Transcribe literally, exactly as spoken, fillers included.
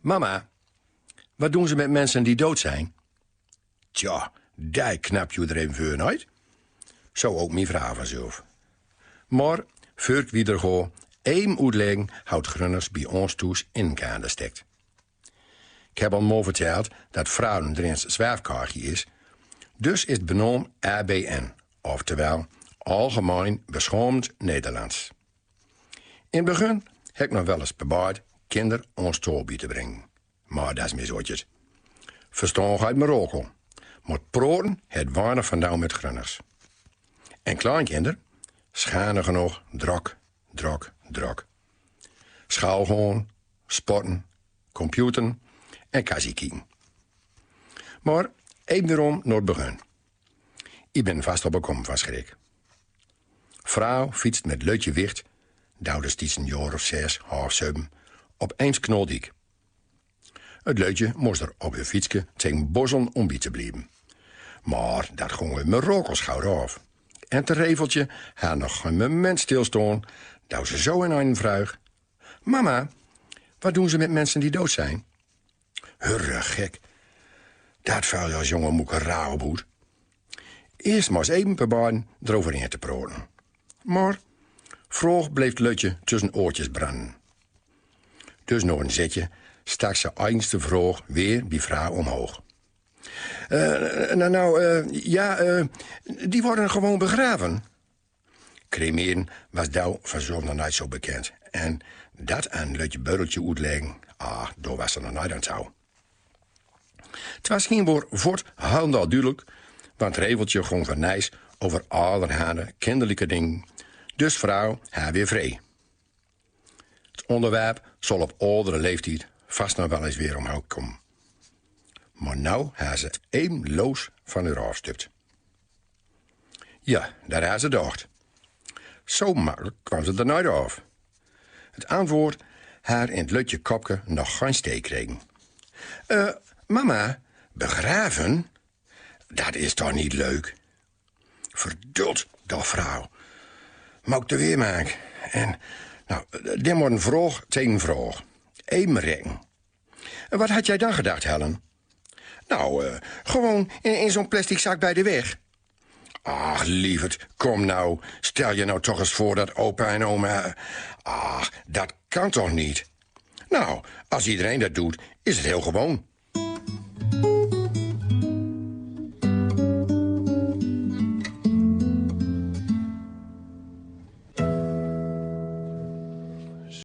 Mama, wat doen ze met mensen die dood zijn? Tja, dij knap joe d'r even veur, neet? Zo ok mien vrouw vanzelf. Maar, veur ik wieter go, even oetleggen how 't grunners bij ons thoes in elkander stekt. Ik heb al mal verteld dat vrouw een Drents zwerfkachje is, dus is 't benoemd A B N, oftewel Algemeen Beschaamd Nederlands. In 't begin heb ik nog wel eens probeerd kinder ons taal bij te brengen. Maar dat is mislukt. Verstaansheid Marokko. Met praten het weinig van nauw met grunners. En kleinkinder, schijnen genoeg, drok, drok, drok. School gaan, sporten, computeren en kassie kieken. Maar even weer om naar 't begin. Ik ben vast al bekomen van schrik. Vrouw fietst met Lutje Wicht, doe destiets een jaar of zes, half zeven, op eens knoldiek. Het Lutje moest er op hun fietske tegen Bosseln om bij te blijven. Maar dat gong hun Marokko's gauw af. En 't Reveltje had nog geen moment stilstaan, doe ze zo in een vruig: "Mama, wat doen ze met mensen die dood zijn?" Hurre gek. Dat vuil als jonge moeke raar op hoed. Eerst maar eens even proberen erover in te praten. Maar vroeg bleef Lutje tussen oortjes branden. Dus nog een zetje stak ze eigens de vraag weer bij vrouw omhoog. "Eh, nou, nou, eh, ja, eh, die worden gewoon begraven." Cremeren was doe vanzelf nog niet zo bekend. En dat aan Lutje Beudeltje oetleggen, ah, daar was ze nog niet aan toe. 't Was geen woord voort handel duidelijk, want Reveltje gong van nijs over allerhande kinderlijke dingen. Dus vrouw haar weer vrij. 't Onderwerp zal op oudere leeftijd vast nog wel eens weer omhoog komen. Maar nou haar ze 't aimloos van haar afstupt. Ja, daar haar ze dacht. Zo makkelijk kwam ze er nooit af. Het antwoord haar in 't Lutje kopke nog geen steek kregen. "Eh, mama, begraven? Dat is toch niet leuk?" Verduld, dacht vrouw. Maak de weer maak. En, nou, dit wordt een vraag tegen vraag. Even rekken. "En wat had jij dan gedacht, Helen?" "Nou, eh, gewoon in, in zo'n plastic zak bij de weg." "Ach, lieverd, kom nou. Stel je nou toch eens voor dat opa en oma... Ach, dat kan toch niet?" "Nou, als iedereen dat doet, is het heel gewoon.